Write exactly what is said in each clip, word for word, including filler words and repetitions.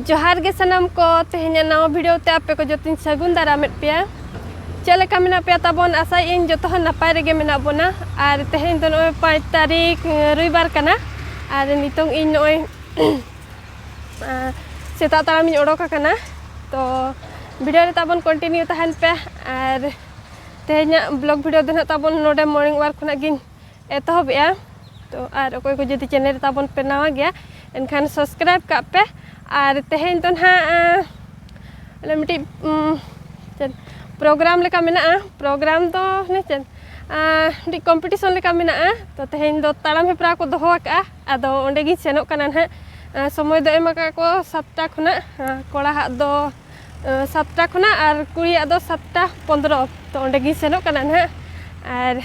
ᱡᱚᱦᱟᱨ ᱜᱮ ᱥᱟᱱᱟᱢ ᱠᱚ, ᱛᱮᱦᱮᱧᱟᱜ ᱱᱟᱣᱟ video ᱛᱮ ᱟᱯᱮ ᱠᱚ ᱡᱚᱛᱚᱧ ᱥᱟᱹᱜᱩᱱ ᱫᱟᱨᱟᱢᱮᱫ ᱯᱮᱭᱟ᱾ ᱪᱮᱫ ᱞᱮᱠᱟ ᱢᱮᱱᱟᱜ ᱯᱮᱭᱟ ᱛᱟᱵᱚᱱ? ᱟᱥᱟᱭᱮᱫ ᱟᱹᱧ ᱡᱚᱛᱚ ᱦᱚᱲ ᱱᱟᱯᱟᱭ ᱨᱮᱜᱮ ᱢᱮᱱᱟᱜ ᱵᱚᱱᱟ᱾ ᱟᱨ ᱛᱮᱦᱮᱧ ᱫᱚ ᱱᱚᱜᱼᱚᱭ ᱯᱟᱸᱪ ᱛᱟᱹᱨᱤᱠᱷ, ᱨᱚᱵᱤᱵᱟᱨ ᱠᱟᱱᱟ᱾ ᱟᱨ ᱱᱤᱛᱚᱝ ᱤᱧ ᱱᱚᱜᱼᱚᱭ ᱟᱸ, ᱥᱮᱛᱟᱜ ᱛᱟᱲᱟᱢᱤᱧ ᱚᱰᱚᱠ ᱟᱠᱟᱱᱟ᱾ ᱛᱚ video ᱨᱮ ᱛᱟᱵᱚᱱ continue ᱛᱟᱦᱮᱱ ᱯᱮ᱾ ᱟᱨ ᱛᱮᱦᱮᱧᱟᱜ vlog video ᱫᱚ ᱱᱟᱦᱟᱜ ᱛᱟᱵᱚᱱ ᱱᱚᱰᱮ morning walk ᱠᱷᱚᱱᱟᱜ ᱜᱤᱧ ᱮᱛᱚᱦᱚᱵᱮᱜᱼᱟ᱾ ᱛᱚ ᱟᱨ ᱚᱠᱚᱭ ᱠᱚ ᱡᱩᱫᱤ channel ᱨᱮ ᱛᱟᱵᱚᱱ ᱯᱮ ᱱᱟᱣᱟ ᱜᱮᱭᱟ, ᱮᱱᱠᱷᱟᱱ subscribe ᱠᱟᱜ ᱯᱮ᱾ ᱟᱨ ᱛᱮᱦᱮᱧ ᱫᱚ ᱱᱟᱦᱟᱜ, ᱟᱸ, ᱚᱱᱟ ᱢᱤᱫᱴᱤᱡ, ᱩᱸ, ᱪᱮᱫ program ᱞᱮᱠᱟ ᱢᱮᱱᱟᱜᱼᱟ᱾ Program ᱫᱚ ᱦᱟᱱᱮ ᱪᱮᱫ, ᱟᱸ, ᱢᱤᱫᱴᱤᱡ competition ᱞᱮᱠᱟ ᱢᱮᱱᱟᱜᱼᱟ᱾ ᱛᱚ ᱛᱮᱦᱮᱧ ᱫᱚ ᱛᱟᱲᱟᱢ ᱦᱮᱯᱨᱟᱣ ᱠᱚ ᱫᱚᱦᱚ ᱟᱠᱟᱫᱼᱟ᱾ ᱟᱫᱚ ᱚᱸᱰᱮ ᱜᱤᱧ ᱥᱮᱱᱚᱜ ᱠᱟᱱᱟ ᱱᱟᱦᱟᱜ᱾ ᱟᱸ, ᱥᱚᱢᱚᱭ ᱫᱚ ᱮᱢ ᱟᱠᱟᱫ ᱠᱚ ᱥᱟᱛᱴᱟ ᱠᱷᱚᱱᱟᱜ, ᱟᱸ, ᱠᱚᱲᱟ ᱦᱟᱜ ᱫᱚ, ᱟᱸ, ᱥᱟᱛᱴᱟ ᱠᱷᱚᱱᱟᱜ ᱟᱨ ᱠᱩᱲᱤᱭᱟᱜ ᱫᱚ ᱥᱟᱛᱴᱟ ᱯᱚᱱᱫᱽᱨᱚ᱾ ᱛᱚ ᱚᱸᱰᱮ ᱜᱤᱧ ᱥᱮᱱᱚᱜ ᱠᱟᱱᱟ ᱱᱟᱦᱟᱜ᱾ ᱟᱨ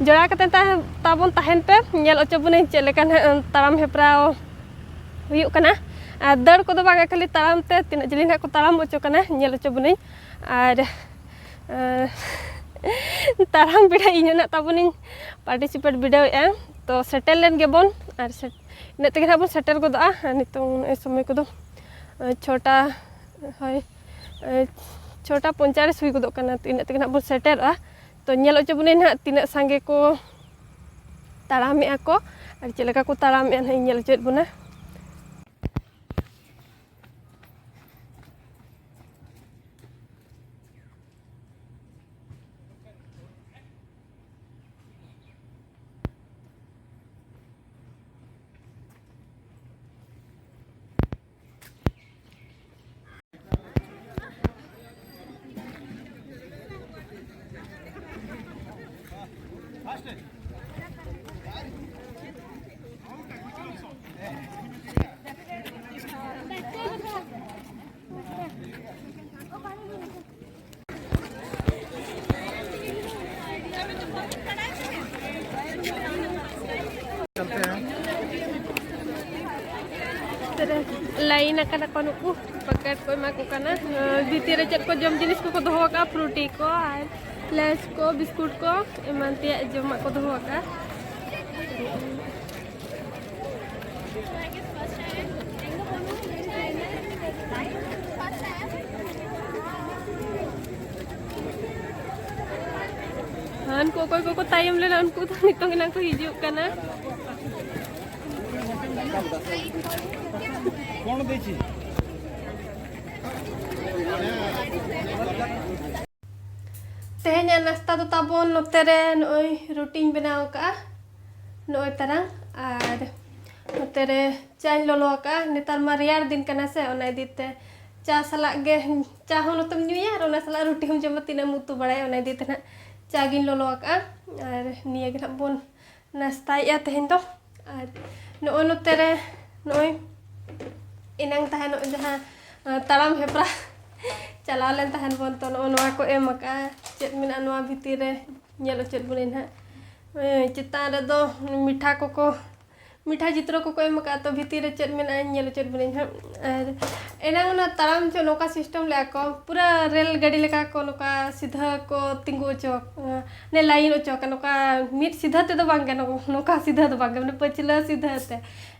ᱡᱚᱲᱟᱣ ᱠᱟᱛᱮ ᱛᱟ-, ᱛᱟᱵᱚᱱ ᱛᱟᱦᱮᱱ ᱯᱮ, ᱧᱮᱞ ᱦᱚᱪᱚ ᱵᱚᱱᱟᱹᱧ ᱪᱮᱫ ᱞᱮᱠᱟ ᱱᱟᱦᱟᱜ ᱛᱟᱲᱟᱢ ᱦᱮᱯᱨᱟᱣ ᱦᱩᱭᱩᱜ ᱠᱟᱱᱟ᱾ ᱟᱨ ᱫᱟᱹᱲ ᱠᱚᱫᱚ ᱵᱟᱝᱟ, ᱠᱷᱟᱹᱞᱤ ᱛᱟᱲᱟᱢ ᱛᱮ ᱛᱤᱱᱟᱹᱜ ᱡᱤᱞᱤᱧ ᱱᱟᱦᱟᱜ ᱠᱚ ᱛᱟᱲᱟᱢ ᱦᱚᱪᱚ ᱠᱟᱱᱟ, ᱧᱮᱞ ᱦᱚᱪᱚ ᱵᱚᱱᱟᱹᱧ᱾ ᱟᱨ, ᱟᱸ, ᱛᱟᱲᱟᱢ ᱵᱮᱲᱟ ᱤᱧ ᱦᱚᱸ ᱱᱟᱜ ᱛᱟᱵᱚᱱᱤᱧ participate ᱵᱤᱰᱟᱹᱣᱮᱫᱼᱟ᱾ ᱛᱚ ᱥᱮᱴᱮᱨ ᱞᱮᱱ ᱜᱮᱵᱚᱱ, ᱟᱨ ᱥᱮ-, ᱤᱱᱟᱹᱜ ᱛᱮᱜᱮ ᱱᱟᱜ ᱵᱚᱱ ᱥᱮᱴᱮᱨ ᱜᱚᱫᱚᱜᱼᱟ᱾ ᱟᱨ ᱱᱤᱛᱚᱝ ᱱᱚᱜᱼᱚᱭ ᱥᱚᱢᱚᱭ ᱠᱚᱫᱚ, ᱟᱸ, ᱪᱷᱚᱴᱟ, ᱦᱳᱭ, ᱟᱸ, ᱪᱷᱚᱴᱟ ᱯᱚᱧᱪᱟᱞᱤᱥ ᱦᱩᱭ ᱜᱚᱫᱚᱜ ᱠᱟᱱᱟ᱾ ᱛᱚ ᱤᱱᱟᱹᱜ ᱛᱮᱜᱮ ᱱᱟᱜ ᱵᱚᱱ ᱥᱮᱴᱮᱨᱚᱜᱼᱟ᱾ ᱛᱚ ᱧᱮᱞ ᱦᱚᱪᱚ ᱵᱚᱱᱟᱹᱧ ᱱᱟᱦᱟᱜ ᱛᱤᱱᱟᱹᱜ ᱥᱟᱸᱜᱮ ᱠᱚ ᱛᱟᱲᱟᱢᱮᱜᱼᱟ ᱠᱚ ᱟᱨ ᱪᱮᱫ ᱞᱮᱠᱟ ᱠᱚ ᱛᱟᱲᱟᱢᱮᱜᱼᱟ ᱱᱟᱦᱟᱜ ᱤᱧ ᱧᱮᱞ ᱦᱚᱪᱚᱭᱮᱫ ᱵᱚᱱᱟ᱾ ᱞᱟᱭᱤᱱ ᱟᱠᱟᱱᱟ ᱠᱚ ᱱᱩᱠᱩ, ᱯᱮᱠᱮᱴ ᱠᱚ ᱮᱢᱟ ᱠᱚ ᱠᱟᱱᱟ᱾ ᱵᱷᱤᱛᱤᱨ ᱨᱮ ᱪᱮᱫ ᱠᱚ ᱡᱚᱢ ᱡᱤᱱᱤᱥ ᱠᱚᱠᱚ ᱫᱚᱦᱚ ᱟᱠᱟᱫᱼᱟ, ᱯᱷᱨᱩᱴᱤ ᱠᱚ ᱟᱨ ᱞᱮᱥ ᱠᱚ, ᱵᱤᱥᱠᱩᱴ ᱠᱚ, ᱮᱢᱟᱱ ᱛᱮᱭᱟᱜ ᱡᱚᱢᱟᱜ ᱠᱚ ᱫᱚᱦᱚ ᱟᱠᱟᱫᱼᱟ᱾ ᱩᱱᱠᱩ ᱚᱠᱚᱭ ᱠᱚᱠᱚ ᱛᱟᱭᱚᱢ ᱞᱮᱱᱟ, ᱩᱱᱠᱩ ᱫᱚ ᱱᱤᱛᱚᱝ ᱮᱱᱟᱝ ᱠᱚ ᱦᱤᱡᱩᱜ ᱠᱟᱱᱟ᱾ ᱛᱮᱦᱮᱧᱟᱜ ᱱᱟᱥᱛᱟ ᱫᱚ ᱛᱟᱵᱚᱱ ᱱᱚᱛᱮ ᱨᱮ ᱱᱚᱜᱼᱚᱭ ᱨᱩᱴᱤᱧ ᱵᱮᱱᱟᱣ ᱟᱠᱟᱫᱼᱟ, ᱱᱚᱜᱼᱚᱭ ᱛᱟᱨᱟᱝ, ᱟᱨ ᱱᱚᱛᱮ ᱨᱮ ᱪᱟᱧ ᱞᱚᱞᱚ ᱟᱠᱟᱫᱼᱟ᱾ ᱱᱮᱛᱟᱨ ᱢᱟ ᱨᱮᱭᱟᱲ ᱫᱤᱱ ᱠᱟᱱᱟ ᱥᱮ, ᱚᱱᱟ ᱤᱫᱤ ᱛᱮ ᱪᱟ ᱥᱟᱞᱟᱜ ᱜᱮ, ᱪᱟ ᱦᱚᱸ ᱱᱚᱛᱮᱢ ᱧᱩᱭᱟ ᱟᱨ ᱚᱱᱟ ᱥᱟᱞᱟᱜ ᱨᱩᱴᱤ ᱦᱚᱸᱢ ᱡᱚᱢᱟ, ᱛᱤᱱᱟᱹᱜ ᱮᱢ ᱩᱛᱩ ᱵᱟᱲᱟᱭᱟ, ᱚᱱᱟ ᱤᱫᱤ ᱛᱮ ᱱᱟᱦᱟᱜ ᱪᱟ ᱜᱤᱧ ᱞᱚᱞᱚ ᱟᱠᱟᱫᱼᱟ᱾ ᱟᱨ ᱱᱤᱭᱟᱹ ᱜᱮ ᱱᱟᱦᱟᱜ ᱵᱚᱱ ᱱᱟᱥᱛᱟᱭᱮᱫᱼᱟ ᱛᱮᱦᱮᱧ ᱫᱚ᱾ ᱟᱨ ᱱᱚᱜᱼᱚᱭ ᱱᱚᱛᱮ ᱨᱮ ᱱᱚᱜᱼᱚᱭ ᱮᱱᱟᱝ ᱛᱟᱦᱮᱱᱚᱜ ᱡᱟᱦᱟᱸ, ᱟ, ᱛᱟᱲᱟᱢ ᱦᱮᱯᱨᱟᱣ ᱪᱟᱞᱟᱣ ᱞᱮᱱ ᱛᱟᱦᱮᱱ ᱵᱚᱱ, ᱛᱚ ᱱᱚᱜᱼᱚ ᱱᱚᱣᱟ ᱠᱚ ᱮᱢ ᱟᱠᱟᱫᱼᱟ᱾ ᱪᱮᱫ ᱢᱮᱱᱟᱜᱼᱟ ᱱᱚᱣᱟ ᱵᱷᱤᱛᱤᱨ ᱨᱮ, ᱧᱮᱞ ᱦᱚᱪᱚᱭᱮᱫ ᱵᱚᱱᱟᱹᱧ ᱱᱟᱦᱟᱜ᱾ ᱮ, ᱪᱮᱛᱟᱱ ᱨᱮᱫᱚ ᱢᱤᱴᱷᱟ ᱠᱚᱠᱚ, ᱢᱤᱴᱷᱟ ᱪᱤᱛᱨᱚ ᱠᱚᱠᱚ ᱮᱢ ᱟᱠᱟᱫᱼᱟ, ᱛᱚ ᱵᱷᱤᱛᱤᱨ ᱨᱮ ᱪᱮᱫ ᱢᱮᱱᱟᱜᱼᱟ ᱧᱮᱞ ᱦᱚᱪᱚᱭᱮᱫ ᱵᱚᱱᱟᱹᱧ ᱱᱟᱦᱟᱜ᱾ ᱟᱨ ᱮᱱᱟᱝ ᱚᱱᱟ ᱛᱟᱲᱟᱢ ᱪᱚ ᱱᱚᱝᱠᱟ system ᱞᱮᱫᱼᱟ ᱠᱚ, ᱯᱩᱨᱟᱹ ᱨᱮᱞ ᱜᱟᱹᱰᱤ ᱞᱮᱠᱟ ᱠᱚ ᱱᱚᱝᱠᱟ ᱥᱤᱫᱷᱟᱹ ᱠᱚ ᱛᱤᱸᱜᱩ ᱦᱚᱪᱚ, ᱢᱟᱱᱮ line ᱦᱚᱪᱚ ᱟᱠᱟᱫ, ᱱᱚᱝᱠᱟ ᱢᱤᱫ ᱥᱤᱫᱷᱟᱹ ᱛᱮᱫᱚ ᱵᱟᱝ ᱜᱟᱱᱚᱜᱼᱟ, ᱱᱚᱝᱠᱟ ᱥᱤᱫᱷᱟᱹ ᱫᱚ ᱵᱟᱝ ᱜᱟᱱᱚᱜᱼᱟ, ᱢᱟᱱᱮ ᱯᱟᱹᱪᱷᱞᱟᱹ ᱥᱤᱫᱷᱟᱹ ᱛᱮ᱾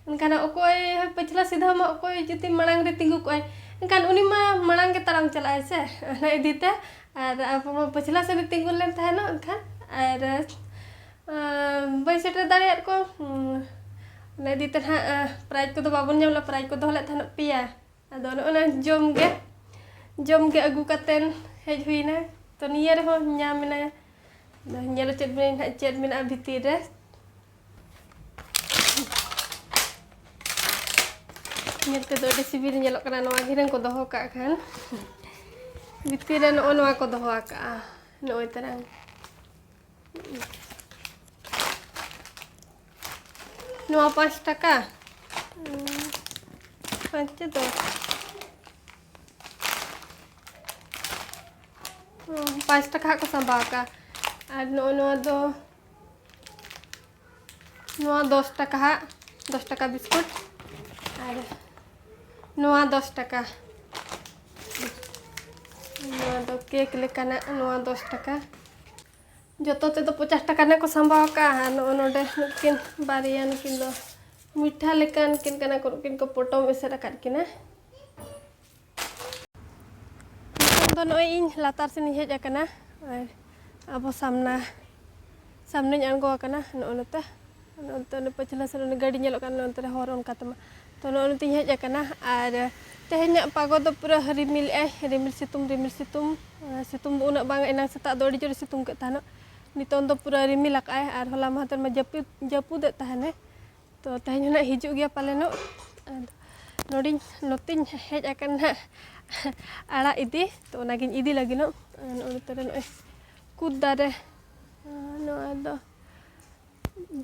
ᱮᱱᱠᱷᱟᱱ ᱚᱠᱚᱭ ᱯᱟᱹᱪᱷᱞᱟᱹ ᱥᱤᱫᱷᱟᱹ ᱢᱟ ᱚᱠᱚᱭ ᱡᱩᱫᱤ ᱢᱟᱲᱟᱝ ᱨᱮ ᱛᱤᱸᱜᱩ ᱠᱚᱜᱼᱟᱭ, ᱮᱱᱠᱷᱟᱱ ᱩᱱᱤ ᱢᱟ ᱢᱟᱲᱟᱝ ᱜᱮ ᱛᱟᱲᱟᱢ ᱪᱟᱞᱟᱜᱼᱟᱭ ᱥᱮ, ᱚᱱᱟ ᱤᱫᱤ ᱛᱮ᱾ ᱟᱨ ᱟᱵᱚ ᱢᱟ ᱯᱟᱹᱪᱷᱞᱟᱹ ᱥᱮᱫ ᱨᱮ ᱛᱤᱸᱜᱩ ᱞᱮᱱ ᱛᱟᱦᱮᱱᱚᱜ, ᱮᱱᱠᱷᱟᱱ ᱟᱨ, ᱟᱸ, ᱵᱟᱹᱧ ᱥᱮᱴᱮᱨ ᱫᱟᱲᱮᱭᱟᱫ ᱠᱚ᱾ ᱦᱩᱸ, ᱚᱱᱟ ᱤᱫᱤ ᱛᱮ ᱱᱟᱦᱟᱜ, ᱟᱸ, prize ᱠᱚᱫᱚ ᱵᱟᱵᱚᱱ ᱧᱟᱢ ᱞᱮᱫᱟ, prize ᱠᱚ ᱫᱚᱦᱚ ᱞᱮᱫ ᱛᱟᱦᱮᱱᱚᱜ ᱯᱮᱭᱟ᱾ ᱟᱫᱚ ᱱᱚᱜᱼᱚ ᱱᱟ ᱡᱚᱢ ᱜᱮ, ᱡᱚᱢ ᱜᱮ ᱟᱹᱜᱩ ᱠᱟᱛᱮᱱ ᱦᱮᱡ ᱦᱩᱭᱱᱟ᱾ ᱛᱚ ᱱᱤᱭᱟᱹ ᱨᱮᱦᱚᱸ ᱧᱟᱢ ᱮᱱᱟ᱾ ᱟᱫᱚ ᱧᱮᱞ ᱦᱚᱪᱚᱭᱮᱫ ᱵᱚᱱᱟᱹᱧ ᱱᱟᱦᱟᱜ ᱪᱮᱫ ᱢᱮᱱᱟᱜᱼᱟ ᱵᱷᱤᱛᱤᱨ ᱨᱮ᱾ ᱧᱮᱞ ᱛᱮᱫᱚ ᱟᱹᱰᱤ ᱥᱤᱵᱤᱞ ᱧᱮᱞᱚᱜ ᱠᱟᱱᱟ᱾ ᱱᱚᱣᱟ ᱜᱤᱨᱟᱹᱝ ᱠᱚ ᱫᱚᱦᱚ ᱠᱟᱜ ᱠᱷᱟᱱ, ᱵᱷᱤᱛᱤᱨ ᱨᱮ ᱱᱚᱜᱼᱚ ᱱᱚᱣᱟ ᱠᱚ ᱫᱚᱦᱚ ᱟᱠᱟᱜᱼᱟ, ᱱᱚᱜᱼᱚᱭ ᱛᱟᱨᱟᱝ᱾ ᱱᱚᱣᱟ ᱯᱟᱸᱪ ᱴᱟᱠᱟ, ᱯᱟᱸᱪ ᱪᱮ ᱫᱚᱥ, ᱯᱟᱸᱪ ᱴᱟᱠᱟ ᱦᱟᱸᱜ ᱠᱚ ᱥᱟᱸᱵᱟᱣ ᱟᱠᱟᱜᱼᱟ᱾ ᱟᱨ ᱱᱚᱜᱼᱚ ᱱᱚᱣᱟ ᱫᱚ ᱱᱚᱣᱟ ᱫᱚᱥ ᱴᱟᱠᱟ ᱦᱟᱸᱜ, ᱫᱚᱥ ᱴᱟᱠᱟ ᱵᱤᱥᱠᱩᱴ᱾ ᱟᱨ ᱱᱚᱣᱟ ᱫᱚᱥ ᱴᱟᱠᱟ, ᱱᱚᱣᱟ ᱫᱚ ᱠᱮᱠ ᱞᱮᱠᱟᱱᱟᱜ, ᱱᱚᱣᱟ ᱫᱚᱥ ᱴᱟᱠᱟ᱾ ᱡᱚᱛᱚ ᱛᱮᱫᱚ ᱯᱚᱪᱟᱥ ᱴᱟᱠᱟ ᱨᱮᱱᱟᱜ ᱠᱚ ᱥᱟᱸᱵᱟᱣ ᱟᱠᱟᱫᱼᱟ᱾ ᱟᱨ ᱱᱚᱜᱼᱚ ᱱᱚᱰᱮ ᱱᱩᱠᱤᱱ ᱵᱟᱨᱭᱟ, ᱱᱩᱠᱤᱱ ᱫᱚ ᱢᱤᱴᱷᱟ ᱞᱮᱠᱟᱱ ᱠᱤᱱ ᱠᱟᱱᱟ ᱠᱚ, ᱱᱩᱠᱤᱱ ᱠᱚ ᱯᱚᱴᱚᱢ ᱮᱥᱮᱫ ᱟᱠᱟᱫ ᱠᱤᱱᱟ᱾ ᱱᱤᱛᱚᱝ ᱫᱚ ᱱᱚᱜᱼᱚᱭ ᱤᱧ ᱞᱟᱛᱟᱨ ᱥᱮᱱ ᱤᱧ ᱦᱮᱡ ᱟᱠᱟᱱᱟ᱾ ᱟᱨ ᱟᱵᱚ ᱥᱟᱢᱱᱟ ᱥᱟᱢᱱᱮᱧ ᱟᱬᱜᱚ ᱟᱠᱟᱱᱟ, ᱱᱚᱜᱼᱚ ᱱᱚᱛᱮ, ᱱᱚᱜᱼᱚ ᱱᱚᱛᱮ ᱚᱱᱮ ᱯᱟᱹᱪᱷᱞᱟᱹ ᱥᱮᱫ ᱚᱱᱮ ᱜᱟᱹᱰᱤ ᱧᱮᱞᱚᱜ ᱠᱟᱱᱟ, ᱱᱚᱜᱼᱚ ᱱᱚᱛᱮ ᱨᱮ ᱦᱚᱨ ᱚᱱᱠᱟ ᱛᱮᱢᱟ᱾ ᱛᱚ ᱱᱚᱜᱼᱚ ᱱᱚᱛᱮᱧ ᱦᱮᱡ ᱟᱠᱟᱱᱟ, ᱟᱨ ᱛᱮᱦᱮᱧᱟᱜ ᱯᱟᱜᱚ ᱫᱚ ᱯᱩᱨᱟᱹ ᱨᱤᱢᱤᱞ ᱮᱜᱼᱟᱭ, ᱨᱤᱢᱤᱞ ᱥᱤᱛᱩᱝ, ᱨᱤᱢᱤᱞ ᱥᱤᱛᱩᱝ᱾ ᱟᱨ ᱥᱤᱛᱩᱝ ᱫᱚ ᱩᱱᱟᱹᱜ ᱵᱟᱝ, ᱮᱱᱟᱝ ᱥᱮᱛᱟᱜ ᱫᱚ ᱟᱹᱰᱤ ᱡᱳᱨᱮ ᱥᱤᱛᱩᱝ ᱠᱮᱫ ᱛᱟᱦᱮᱱᱚᱜ, ᱱᱤᱛᱚᱝ ᱫᱚ ᱯᱩᱨᱟᱹ ᱨᱤᱢᱤᱞ ᱟᱠᱟᱜᱼᱟᱭ, ᱟᱨ ᱦᱚᱞᱟ ᱢᱟᱦᱫᱮᱨ ᱢᱟ ᱡᱟᱹᱯᱩᱫ, ᱡᱟᱹᱯᱩᱫᱮᱫ ᱛᱟᱦᱮᱱᱮ᱾ ᱛᱚ ᱛᱮᱦᱮᱧ ᱦᱚᱸ ᱱᱟᱜ ᱦᱤᱡᱩᱜ ᱜᱮᱭᱟ ᱯᱟᱞᱮᱱᱚᱜ᱾ ᱟᱫᱚ ᱱᱚᱰᱮᱧ, ᱱᱚᱛᱮᱧ ᱦᱮᱡ ᱟᱠᱟᱱ ᱱᱟᱜ ᱟᱲᱟᱜ ᱤᱫᱤ, ᱛᱚ ᱚᱱᱟᱜᱤᱧ ᱤᱫᱤ ᱞᱟᱹᱜᱤᱫᱚᱜ᱾ ᱟᱨ ᱱᱚᱜᱼᱚ ᱱᱚᱛᱮ ᱨᱮ ᱱᱚᱜᱼᱚᱭ ᱠᱩᱫ ᱫᱟᱨᱮ, ᱱᱚᱣᱟ ᱫᱚ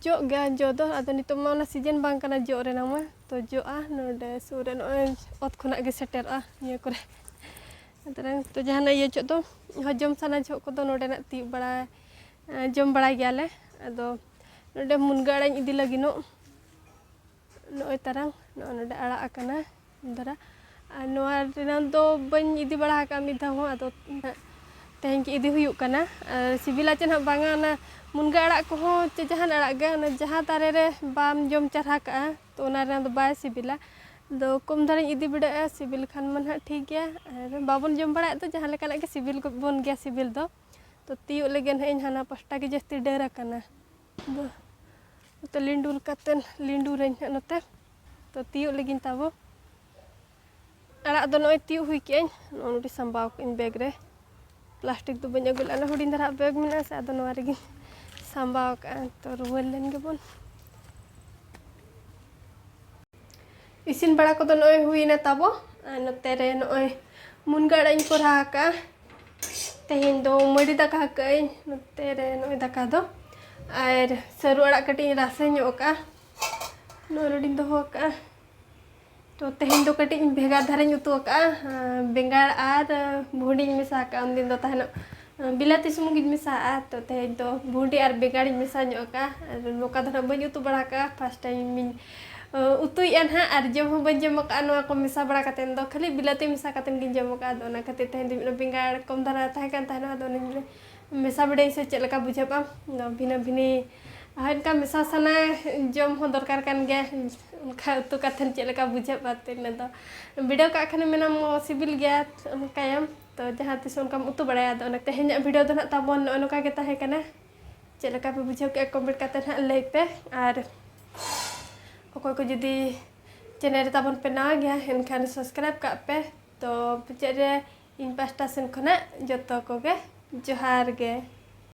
ᱡᱚᱜ ᱜᱮᱭᱟ ᱡᱚ ᱫᱚ, ᱟᱫᱚ ᱱᱤᱛᱚᱜ ᱢᱟ ᱚᱱᱟ ᱥᱤᱡᱮᱱ ᱵᱟᱝ ᱠᱟᱱᱟ ᱡᱚᱜ ᱨᱮᱱᱟᱜ ᱢᱟ, ᱛᱚ ᱡᱚᱜᱼᱟ ᱱᱚᱰᱮ ᱥᱩᱨ ᱨᱮ, ᱱᱚᱜᱼᱚᱭ ᱚᱛ ᱠᱷᱚᱱᱟᱜ ᱜᱮ ᱥᱮᱴᱮᱨᱚᱜᱼᱟ ᱱᱤᱭᱟᱹ ᱠᱚᱨᱮ᱾ ᱟᱫᱚ ᱡᱟᱦᱟᱱᱟᱜ ᱤᱭᱟᱹ ᱡᱚᱦᱚᱜ ᱫᱚ, ᱦᱚᱡᱚᱢ ᱥᱟᱱᱟ ᱡᱚᱦᱚᱜ ᱠᱚᱫᱚ ᱱᱚᱰᱮᱱᱟᱜ ᱛᱤᱭᱳᱜ ᱵᱟᱲᱟ, ᱡᱚᱢ ᱵᱟᱲᱟᱭ ᱜᱮᱭᱟᱞᱮ᱾ ᱟᱫᱚ ᱱᱚᱰᱮ ᱢᱩᱱᱜᱟᱹ ᱟᱲᱟᱜ ᱤᱧ ᱤᱫᱤ ᱞᱟᱹᱜᱤᱫᱚᱜ᱾ ᱱᱚᱜᱼᱚᱭ ᱛᱟᱨᱟᱝ, ᱱᱚᱜᱼᱚᱭ ᱱᱚᱰᱮ ᱟᱲᱟᱜ ᱟᱠᱟᱱᱟ ᱫᱷᱟᱨᱟ᱾ ᱟᱨ ᱱᱚᱣᱟ ᱨᱮᱱᱟᱜ ᱫᱚ ᱵᱟᱹᱧ ᱤᱫᱤ ᱵᱟᱲᱟ ᱟᱠᱟᱫᱼᱟ ᱢᱤᱫ ᱫᱷᱟᱣ ᱦᱚᱸ, ᱟᱫᱚ ᱛᱮᱦᱮᱧ ᱜᱮ ᱤᱫᱤ ᱦᱩᱭᱩᱜ ᱠᱟᱱᱟ᱾ ᱟᱨ ᱥᱤᱵᱤᱞᱟ ᱪᱮ ᱱᱟᱦᱟᱜ ᱵᱟᱝᱟ, ᱚᱱᱟ ᱢᱩᱱᱜᱟᱹ ᱟᱲᱟᱜ ᱠᱚᱦᱚᱸ ᱪᱮ ᱡᱟᱦᱟᱱ ᱟᱲᱟᱜ ᱜᱮ, ᱚᱱᱟ ᱡᱟᱦᱟᱸ ᱫᱟᱨᱮ ᱨᱮ ᱵᱟᱢ ᱡᱚᱢ ᱪᱟᱨᱦᱟ ᱠᱟᱜᱼᱟ, ᱛᱚ ᱚᱱᱟ ᱨᱮᱱᱟᱜ ᱫᱚ ᱵᱟᱭ ᱥᱤᱵᱤᱞᱟ᱾ ᱟᱫᱚ ᱠᱚᱢ ᱫᱷᱟᱨᱟᱧ ᱤᱫᱤ ᱵᱤᱰᱟᱹᱜᱼᱟ, ᱥᱤᱵᱤᱞ ᱠᱷᱟᱱ ᱢᱟ ᱱᱟᱦᱟᱜ ᱴᱷᱤᱠ ᱜᱮᱭᱟ, ᱟᱨ ᱵᱟᱵᱚᱱ ᱡᱚᱢ ᱵᱟᱲᱟᱭᱮᱫ ᱫᱚ ᱡᱟᱦᱟᱸ ᱞᱮᱠᱟᱱᱟᱜ ᱜᱮ ᱥᱤᱵᱤᱞ ᱵᱚᱱ ᱜᱮᱭᱟ ᱥᱤᱵᱤᱞ ᱫᱚ᱾ ᱛᱚ ᱛᱤᱭᱳᱜ ᱞᱟᱹᱜᱤᱫ ᱱᱟᱦᱟᱜ ᱤᱧ ᱦᱟᱱᱟ ᱯᱟᱥᱴᱟ ᱜᱮ ᱡᱟᱹᱥᱛᱤ ᱰᱟᱹᱨ ᱟᱠᱟᱱᱟ᱾ ᱫᱚ ᱱᱚᱛᱮ ᱞᱤᱸᱰᱩ ᱞᱮᱠᱟᱛᱮ ᱞᱤᱸᱰᱩ ᱨᱮᱧ ᱦᱟᱸᱜ ᱱᱚᱛᱮ᱾ ᱛᱚ ᱛᱤᱭᱳᱜ ᱞᱟᱹᱜᱤᱫ ᱛᱟᱵᱚ᱾ ᱟᱲᱟᱜ ᱫᱚ ᱱᱚᱜᱼᱚᱭ ᱛᱤᱭᱳᱜ ᱦᱩᱭ ᱠᱮᱜᱼᱟᱹᱧ, ᱱᱚᱜᱼᱚᱭ ᱱᱚᱰᱮ ᱥᱟᱢᱵᱟᱣ ᱠᱟᱜᱼᱟᱹᱧ ᱵᱮᱜᱽ ᱨᱮ᱾ ᱯᱞᱟᱥᱴᱤᱠ ᱫᱚ ᱵᱟᱹᱧ ᱟᱹᱜᱩ ᱞᱮᱫᱼᱟ, ᱚᱱᱟ ᱦᱩᱰᱤᱧ ᱫᱷᱟᱨᱟ ᱵᱮᱜᱽ ᱢᱮᱱᱟᱜᱼᱟ ᱥᱮ, ᱟᱫᱚ ᱱᱚᱣᱟ ᱨᱮᱜᱮᱧ ᱥᱟᱢᱵᱟᱣ ᱠᱟᱜᱼᱟ᱾ ᱛᱚ ᱨᱩᱣᱟᱹᱲ ᱞᱮᱱ ᱜᱮᱵᱚᱱ᱾ ᱤᱥᱤᱱ ᱵᱟᱲᱟ ᱠᱚᱫᱚ ᱱᱚᱜᱼᱚᱭ ᱦᱩᱭᱱᱟ ᱛᱟᱵᱚ᱾ ᱟᱨ ᱱᱚᱛᱮ ᱨᱮ ᱱᱚᱜᱼᱚᱭ ᱢᱩᱱᱜᱟᱹ ᱟᱲᱟᱜ ᱤᱧ ᱠᱚᱨᱦᱟ ᱟᱠᱟᱫᱼᱟ᱾ ᱛᱮᱦᱮᱧ ᱫᱚ ᱢᱟᱹᱰᱤ ᱫᱟᱠᱟ ᱟᱠᱟᱫ ᱟᱹᱧ᱾ ᱱᱚᱛᱮ ᱨᱮ ᱱᱚᱜᱼᱚᱭ ᱫᱟᱠᱟ ᱫᱚ, ᱟᱨ ᱥᱟᱹᱨᱩ ᱟᱲᱟᱜ ᱠᱟᱹᱴᱤᱡ ᱤᱧ ᱨᱟᱥᱮ ᱧᱚᱜ ᱟᱠᱟᱫᱼᱟ, ᱱᱚᱜᱼᱚᱭ ᱱᱚᱰᱮᱧ ᱫᱚᱦᱚ ᱟᱠᱟᱫᱼᱟ᱾ ᱛᱚ ᱛᱮᱦᱮᱧ ᱫᱚ ᱠᱟᱹᱴᱤᱡ ᱵᱷᱮᱜᱟᱨ ᱫᱷᱟᱨᱟᱧ ᱩᱛᱩ ᱟᱠᱟᱫᱼᱟ, ᱵᱮᱸᱜᱟᱲ ᱟᱨ ᱵᱷᱩᱸᱰᱤᱧ ᱢᱮᱥᱟ ᱟᱠᱟᱫᱼᱟ᱾ ᱩᱱᱫᱤᱱ ᱫᱚ ᱛᱟᱦᱮᱱᱚᱜ ᱵᱤᱞᱟᱹᱛᱤ ᱥᱩᱢᱩᱝ ᱜᱤᱧ ᱢᱮᱥᱟᱜᱼᱟ᱾ ᱛᱚ ᱛᱮᱦᱮᱧ ᱫᱚ ᱵᱷᱩᱸᱰᱤ ᱟᱨ ᱵᱮᱸᱜᱟᱲᱤᱧ ᱢᱮᱥᱟ ᱧᱚᱜ ᱟᱠᱟᱫᱼᱟ᱾ ᱟᱨ ᱱᱚᱝᱠᱟ ᱫᱚ ᱱᱟᱦᱟᱜ ᱵᱟᱹᱧ ᱩᱛᱩ ᱵᱟᱲᱟ ᱟᱠᱟᱫᱼᱟ, first time ᱤᱧ ᱩᱛᱩᱭᱮᱫᱼᱟ ᱱᱟᱦᱟᱜ, ᱟᱨ ᱡᱚᱢ ᱦᱚᱸ ᱵᱟᱹᱧ ᱡᱚᱢ ᱟᱠᱟᱫᱼᱟ ᱱᱚᱣᱟ ᱠᱚ ᱢᱮᱥᱟ ᱵᱟᱲᱟ ᱠᱟᱛᱮᱫ ᱫᱚ, ᱠᱷᱟᱹᱞᱤ ᱵᱤᱞᱟᱹᱛᱤ ᱢᱮᱥᱟ ᱠᱟᱛᱮᱫ ᱜᱤᱧ ᱡᱚᱢ ᱟᱠᱟᱫᱼᱟ᱾ ᱟᱫᱚ ᱚᱱᱟ ᱠᱷᱟᱹᱛᱤᱨ ᱛᱮᱦᱮᱧ ᱫᱚ ᱢᱤᱫᱴᱟᱝ ᱵᱮᱸᱜᱟᱲ ᱠᱚᱢ ᱫᱷᱟᱨᱟ ᱛᱟᱦᱮᱸ ᱠᱟᱱ ᱛᱟᱦᱮᱱᱟ, ᱟᱫᱚ ᱚᱱᱟᱧ ᱢᱮᱥᱟ ᱵᱤᱰᱟᱹᱣ ᱥᱮ ᱪᱮᱫ ᱞᱮᱠᱟ ᱵᱩᱡᱷᱟᱹᱜᱼᱟ᱾ ᱟᱫᱚ ᱵᱷᱤᱱᱟᱹ ᱵᱷᱤᱱᱤ ᱦᱳᱭ ᱚᱱᱠᱟ ᱢᱮᱥᱟ ᱥᱟᱱᱟ ᱡᱚᱢ ᱦᱚᱸ ᱫᱚᱨᱠᱟᱨ ᱠᱟᱱ ᱜᱮᱭᱟ, ᱚᱱᱠᱟ ᱩᱛᱩ ᱠᱟᱛᱮᱫ ᱪᱮᱫ ᱞᱮᱠᱟ ᱵᱩᱡᱷᱟᱹᱜᱼᱟ ᱛᱤᱱᱟᱹᱜ ᱫᱚ ᱵᱤᱰᱟᱹᱣ ᱠᱟᱜ ᱠᱷᱟᱱᱮᱢ ᱢᱮᱱᱟᱢ ᱥᱤᱵᱤᱞ ᱜᱮᱭᱟ, ᱚᱱᱠᱟᱭᱟᱢ᱾ ᱛᱚ ᱡᱟᱦᱟᱸ ᱛᱤᱥ ᱚᱱᱠᱟᱢ ᱩᱛᱩ ᱵᱟᱲᱟᱭᱟ᱾ ᱟᱫᱚ ᱚᱱᱟ ᱛᱮᱦᱮᱧᱟᱜ video ᱫᱚ ᱱᱟᱦᱟᱜ ᱛᱟᱵᱚᱱ ᱱᱚᱜᱼᱚ ᱱᱚᱝᱠᱟ ᱜᱮ ᱛᱟᱦᱮᱸ ᱠᱟᱱᱟ᱾ ᱪᱮᱫ ᱞᱮᱠᱟ ᱯᱮ ᱵᱩᱡᱷᱟᱹᱣ ᱠᱮᱫᱼᱟ, comment ᱠᱟᱛᱮ ᱱᱟᱦᱟᱜ ᱞᱟᱹᱭ ᱯᱮ᱾ ᱟᱨ ᱚᱠᱚᱭ ᱠᱚ ᱡᱩᱫᱤ channel ᱨᱮ ᱛᱟᱵᱚᱱ ᱯᱮ ᱱᱟᱣᱟ ᱜᱮᱭᱟ, ᱮᱱᱠᱷᱟᱱ subscribe ᱠᱟᱜ ᱯᱮ᱾ ᱛᱚ ᱢᱩᱪᱟᱹᱫ ᱨᱮ ᱤᱧ ᱯᱟᱦᱴᱟ ᱥᱮᱱ ᱠᱷᱚᱱᱟᱜ ᱡᱚᱛᱚ ᱠᱚᱜᱮ ᱡᱚᱦᱟᱨ ᱜᱮ᱾